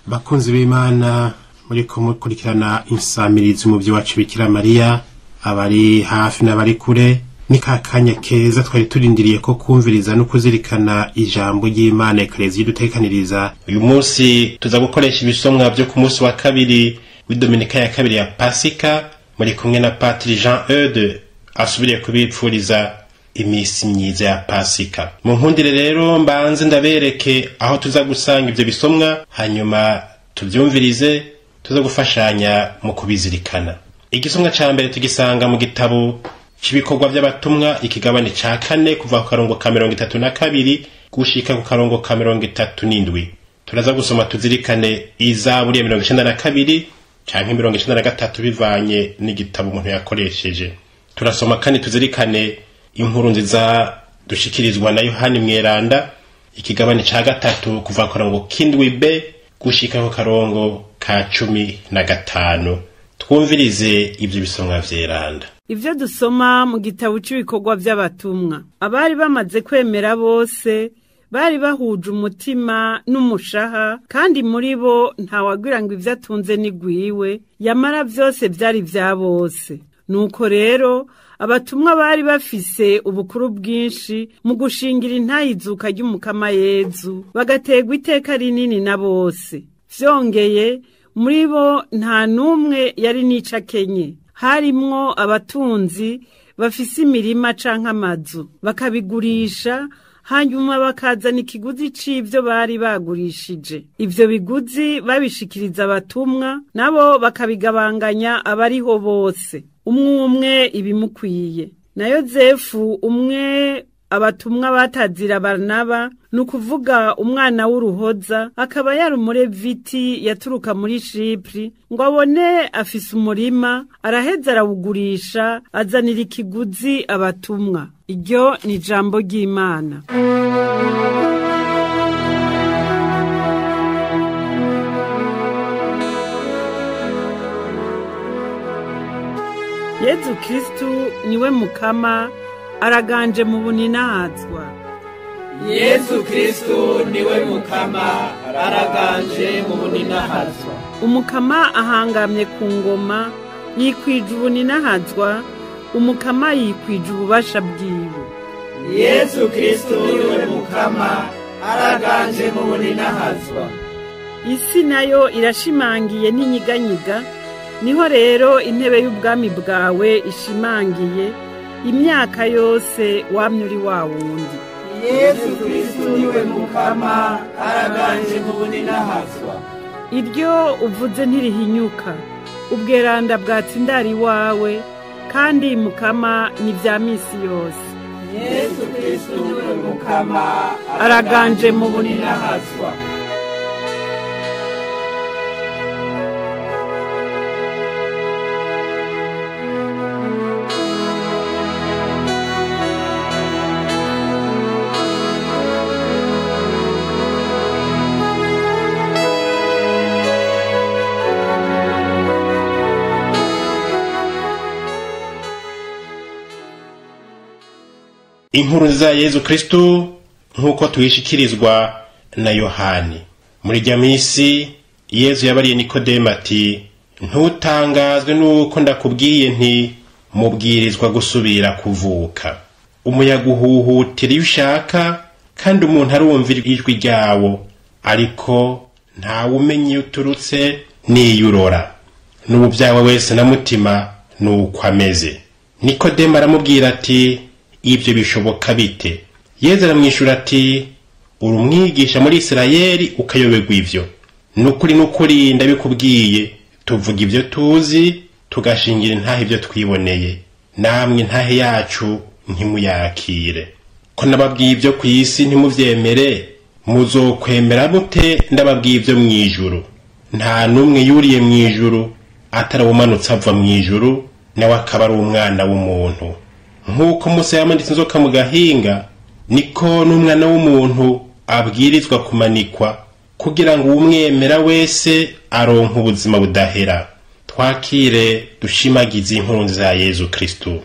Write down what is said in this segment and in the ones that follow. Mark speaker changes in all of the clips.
Speaker 1: Bakunzi b'Imana, muriko mukurikirana insamirizi umuvyi wacu Bikira Mariya, abari hafi n'abari kure, ni kakanya keza twari turindiriye ko kumviriza no kuzirikana ijambo ry'Imana Eklezia idutekaniriza. Uyu munsi tuza gukoresha ibisomwa vyo ku munsi wa kabiri w'idominika ya kabiri ya Pasika. Muri kumwe na Patri Jean Eudes asubiriye kubipfuriza imisi myiza ya Pasika. Mu nkundire rero mbanze ndabereke aho tuza gusanga ivyo bisomwa, hanyuma tuvyumvirize, tuza gufashanya mu kubizirikana. Igisomwa ca mbere tugisanga mu gitabo c'ibikorwa vy'abatumwa, ikigabane ca 4, kuva ku karongo ka 32 gushika ku karongo ka 37. Turaza gusoma tuzirikane izaburi ya 92 canke 93 bivanye n'igitabo umuntu yakoresheje. Turasoma kandi tuzirikane inkuru nziza dushikirizwa na Yohani Mweranda, ikigabane ca 3, kuva ku karongo k'7b gushika ku karongo ka 15. Twumvirize ivyo bisomwa vyeranda.
Speaker 2: Ivyo dusoma mu gitabo c'ibikorwa vy'abatumwa. Abari bamaze kwemera bose bari bahuje umutima n'umushaha, kandi muri bo ntawagira ngo ivyo atunze ni gwiwe, yamara vyose vyari vya bose. Nuko rero abatumwa bari bafise ubukuru bwinshi mu gushingira intayizuka ry'umukama Yezu, bagategwa iteka rinini na bose. Vyongeye muri bo nta numwe yari nica kenye, harimwo abatunzi bafise imirima canke amazu, bakabigurisha hanyuma bakazana ikiguzi c'ivyo bari bagurishije. Ivyo biguzi babishikiriza abatumwa, nabo bakabigabanganya abariho bose, umwe umwe ibimukwiye. Na Yozefu umwe abatumwa batazira Barnaba, nukuvuga umwana w'uruhoza, akaba yari umureviti yaturuka muri Shipri, ngo abone afise umurima, araheza arawugurisha, azanira ikiguzi abatumwa. Iryo ni ijambo ry'Imana. Yezu Kristu niwe mukama, araganje mu buninahazwa.
Speaker 3: Yezu Kristu niwe mukama, araganje mu buninahazwa.
Speaker 2: Umukama ahangamye ku ngoma, yikwije ubuninahazwa, umukama yikwije ububasha bwiwe.
Speaker 3: Yezu Kristu niwe mukama, araganje mu buninahazwa.
Speaker 2: Isi nayo irashimangiye n'inyiganyiga, niho rero intebe y'ubwami bwawe ishimangiye, imyaka yose wamye uri wa wundi.
Speaker 3: Yezu Kristu niwe mukama, araganje mu buninahazwa.
Speaker 2: Iryo uvuze ntirihinyuka, ubweranda bwatsindari wawe, kandi mukama ni vya misi yose.
Speaker 3: Yezu Kristu niwe mukama,
Speaker 2: araganje mu buninahazwa.
Speaker 1: Inkuru nziza ya Yezu Kristu nk'uko tuyishikirizwa na Yohani. Muri rya misi Yezu yabariye Nikodemu ati: ntutangazwe nuko ndakubwiye nti mubwirizwa gusubira kuvuka. Umuyaga uhuhutira iyo ushaka, kandi umuntu arumvira ijwi ryawo, ariko ntawumenya iyo uturutse n'iyo urora. N'ubuvyawe wese na mutima nuko ameze. Nikodemu aramubwira ati: ibyo bishoboka bite? Yezu aramwishura ati: uri umwigisha muri Isirayeli ukayoberwa ivyo. Nukuri nukuri ndabikubwiye, tuvuga ivyo tuzi, tugashingira intahe ivyo twiboneye, namwe intahe yacu ntimuyakire. Ko nababwiye ivyo kw'isi ntimuvyemere, muzokwemera mute ndababwiye ivyo mw'ijuru? Nta n'umwe yuriye mw'ijuru atarawumanutse ava mw'ijuru, nawe akaba ari umwana w'umuntu. Nk'uko Musa yamanitse inzoka mu gahinga, niko n'umwana w'umuntu abwirizwa kumanikwa, kugira ngo uwumwemera wese aronke ubuzima budahera. Twakire dushimagize inkuru nziza ya Yezu Kristu.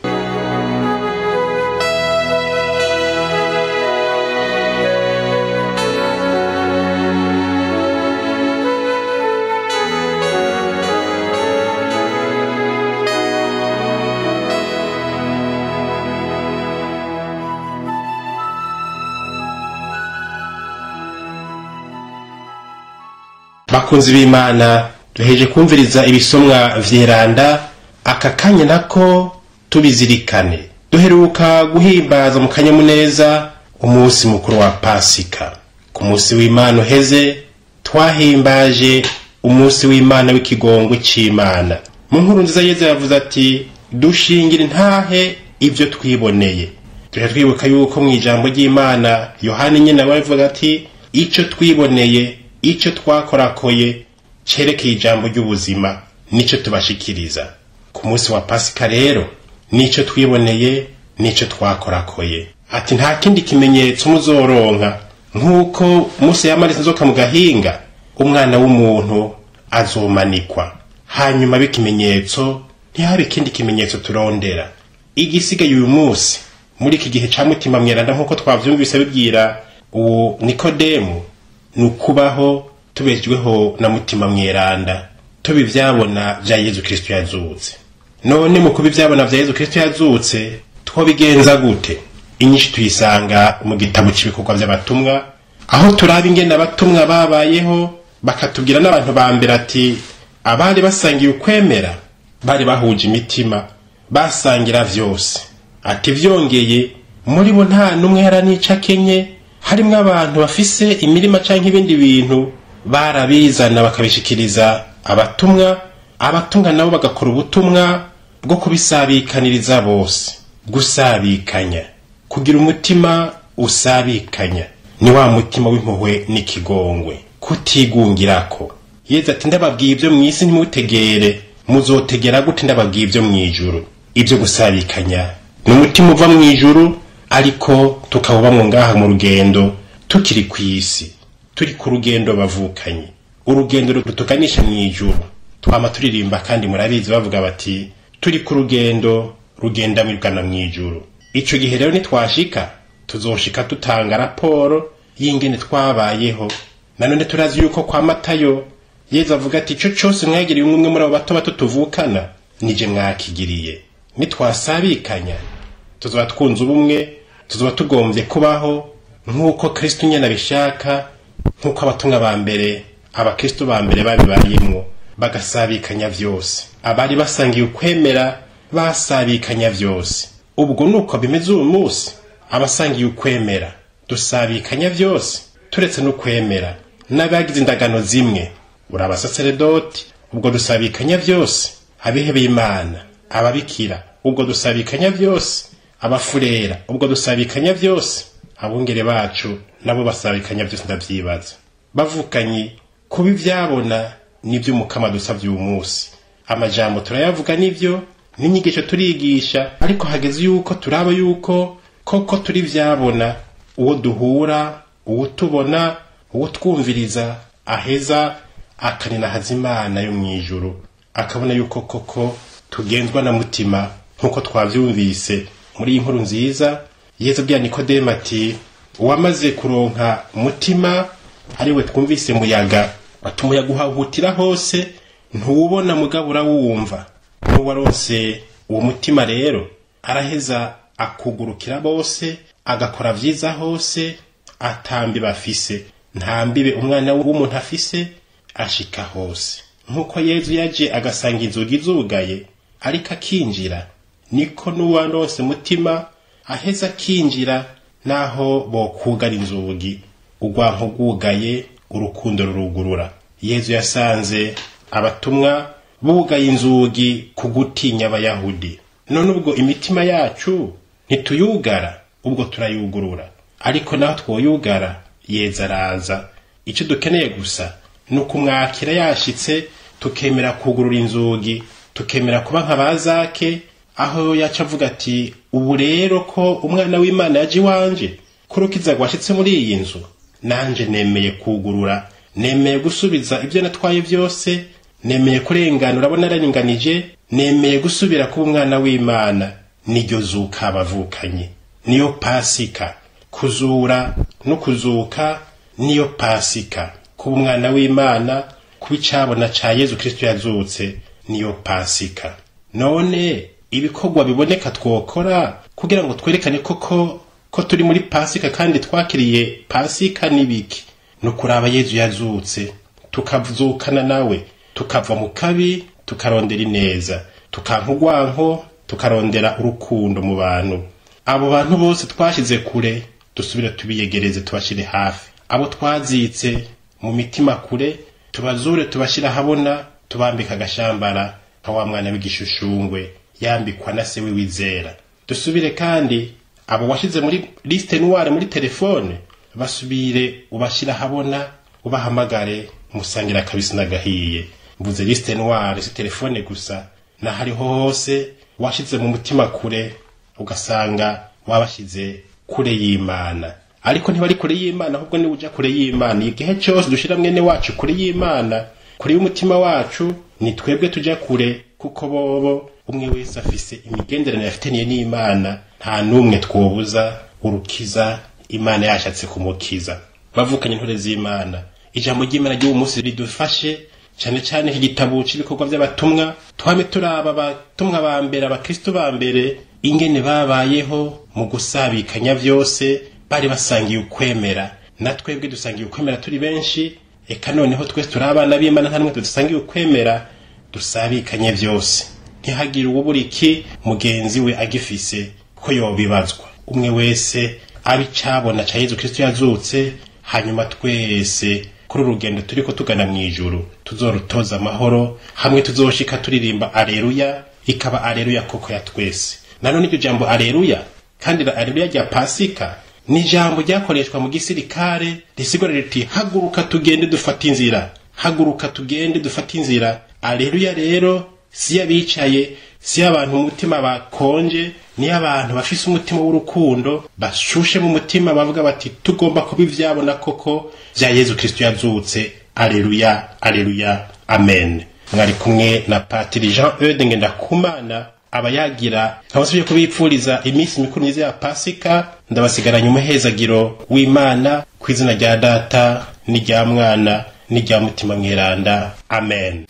Speaker 1: Bakunzi b'Imana, duheje kumviriza ibisomwa vyeranda, aka kanya nako tubizirikane. Duheruka guhimbaza mu kanyamuneza umunsi mukuru wa Pasika. Ku munsi w'Imana uheze twahimbaje umunsi w'Imana w'ikigongo c'Imana. Mu nkuru nziza Yezu yavuze ati dushingira intahe ivyo twiboneye. Tujya twibuka yuko mu ijambo ry'Imana Yohani nyene nawe avuga ati ico twiboneye, ico twakorakoye cerekeye ijambo ry'ubuzima nico tubashikiriza. Ku munsi wa Pasika rero nico twiboneye, nico twakorakoye. Ati nta kindi kimenyetso muzoronka nk'uko Musa yamanitse inzoka mu gahinga, umwana w'umuntu azomanikwa. Hanyuma b'ikimenyetso ntihabe ikindi kimenyetso turondera. Igisigaye uyu munsi muri iki gihe ca Mutima Mweranda nk'uko twavyumvise bibwira uwo Nikodemu, ni ukubaho tubejweho na Mutima Mweranda, tuba ivyabona vya Yezu Kristo yazutse. None mu kuba ivyabona vya Yezu Kristo yazutse twobigenza gute? Inyishu tuyisanga mu gitabo c'ibikorwa vy'abatumwa, aho turaba ingene abatumwa babayeho, bakatubwira n'abantu ba mbere ati abari basangiye ukwemera bari bahuje imitima, basangira vyose. Ati vyongeye muri bo nta n'umwe yaranica akenye, harimwo abantu bafise imirima canke ibindi bintu barabizana bakabishikiriza abatumwa, abatumwa nabo bagakora ubutumwa bwo kubisabikaniriza bose. Gusabikanya, kugira umutima usabikanya, ni wa mutima w'impuhwe n'ikigongwe, kutigungirako. Yezu ati ndababwiye ibyo mw'isi ntimutegere, muzotegera gute ndababwiye ibyo mw'ijuru? Ibyo gusabikanya ni umutima uva mw'ijuru, ariko tukawubamwo ngaha mu rugendo tukiri kw'isi, turi ku rugendo bavukanye, urugendo rutuganisha mw'ijuru. Twama turirimba kandi murabizi bavuga bati turi ku rugendo rugenda rugana mw'ijuru. Ico gihe rero nitwashika, tuzoshika tutanga raporo y'ingene twabayeho. Nanone turazi yuko kwa Matayo Yezu avuga ati ico cose mwagiriye umwe muri abo bato bato tuvukana nije mwakigiriye. Nitwasabikanya tuzoba twunze ubumwe, tuzoba tugombye kubaho nk'uko Kristo nyene abishaka, nk'uko abatumwa ba mbere, abakristo ba mbere babibayemwo, bagasabikanya vyose. Abari basangiye ukwemera basabikanya vyose. Ubwo nuko bimeze uyu munsi, abasangiye ukwemera dusabikanya vyose, turetse n'ukwemera n'abagize indagano zimwe. Uri abasaseredoti, ubwo dusabikanya vyose, abihebeye Imana, ababikira, ubwo dusabikanya vyose, abafurera, ubwo dusabikanya vyose, abungere bacu nabo basabikanya vyose. Ndavyibaza bavukanyi, kuba ivyabona nivyo Umukama dusavye uyu munsi. Amajambo turayavuga nivyo, n'inyigisho turigisha, ariko hageze yuko turaba yuko koko turi vyabona. Uwo duhura, uwo tubona, uwo twumviriza aheza akanina Imana yo mw'ijuru, akabona yuko koko tugenzwa na mutima nk'uko twavyumvise muri iyi nkuru nziza. Yezu abwira Nikodemu ati uwamaze kuronka mutima, ariwe twumvise muyaga, ati umuyaga uhahutira hose ntuwubona mugabo urawumva. N'uwaronse uwo mutima rero araheza akugurukira bose, agakora vyiza hose, atambi bafise, nta mbibe umwana w'umuntu afise, ashika hose. Nk'uko Yezu yaje agasanga inzugi zugaye ariko akinjira, niko n'uwaronse mutima aheza akinjira naho bokugara inzugi. Urwanko rwugaye, urukundo rurugurura. Yezu yasanze abatumwa bugaye inzugi ku gutinya abayahudi. None ubwo imitima yacu ntituyugara, ubwo turayugurura. Ariko naho twoyugara, Yezu araza. Ico dukeneye gusa ni ukumwakira yashitse, tukemera kugurura inzugi, tukemera kuba nka bazake, aho yaca avuga ati ubu rero ko umwana w'Imana yaje iwanje, ko urukiza rwashitse muri iyi nzu, nanje nemeye kugurura, nemeye gusubiza ibyo natwaye vyose, nemeye kurenganura abo nararinganije, nemeye gusubira kuba umwana w'Imana. Niryo zuka abavukanye, niyo Pasika. Kuzura no kuzuka niyo Pasika. Kuba umwana w'Imana, kuba icabona ca Yezu Kristo yazutse, niyo Pasika. None ibikorwa biboneka twokora kugira ngo twerekane koko ko turi muri Pasika kandi twakiriye Pasika nibiki? No kuraba Yezu yazutse, tukavuzukana nawe, tukava mu kabi tukarondera ineza, tukanka urwanko tukarondera urukundo mu bantu. Abo bantu bose twashize kure dusubire tubiyegereze, tubashire hafi. Abo twazitse mu mitima kure tubazure, tubashire ahabona, tubambika agashambara nka wa mwana w'igishushungwe yambikwa na se w'izera. Dusubire kandi abo washize muri liste noire muri telefone basubire ubashira ahabona, ubahamagare musangira kabisi n'agahiye. Mvuze liste noire si telefone gusa, n'ahariho hose washize mu mutima kure, ugasanga wabashize kure y'Imana. Ariko ntibari kure y'Imana, ahubwo ni uja kure y'Imana. Igihe cyose dushira mwene wacu kure y'Imana, kure y'umutima wacu, ni twebwe tuja kure, kuko bobo umwe wese afise imigenderanire afitaniye n'Imana. Nta n'umwe twobuza urukiza Imana yashatse kumukiza. Bavukanye intore z'Imana, ijambo ry'Imana ry'uwo munsi ridufashe cyane cyane iki gitabo cy'ibikorwa by'abatumwa. Twame turaba abatumwa ba mbere, abakristo ba mbere, ingene babayeho mu gusabikanya vyose, bari basangiye ukwemera. Na twebwe dusangiye ukwemera turi benshi, eka noneho twese turi abana b'Imana, nta n'umwe tudasangiye ukwemera. Dusabikanye vyose, ntihagire uwubura iki mugenzi we agifise ko yobibazwa. Umwe wese abicabona ca Yezu Kristo yazutse, hanyuma twese kuri urugendo turiko tugana mw'ijuru tuzorutoza amahoro, hamwe tuzoshika turirimba aleluya, ikaba aleluya koko ya twese. Nanone iryo jambo aleluya, kandi aleluya rya Pasika, ni ijambo ryakoreshwa mu gisirikare risigura riti haguruka tugende dufate inzira, haguruka tugende dufate inzira. Aleluya rero si abicaye, si abantu umutima bakonje, ni abantu bafise umutima w'urukundo, bashushe mu mutima, bavuga bati tugomba kuba ivyabona koko vya Yezu Kristo yazutse. Aleluya, aleluya, amen. Mwari kumwe na Patiri Jean Eude Ngendakumana abayagira. Nkabasubiye kubipfuriza iminsi mikuru myiza ya Pasika. Ndabasigaranye umuhezagiro w'Imana ku izina rya Data n'irya Mwana n'irya Mutima Mweranda. Amen.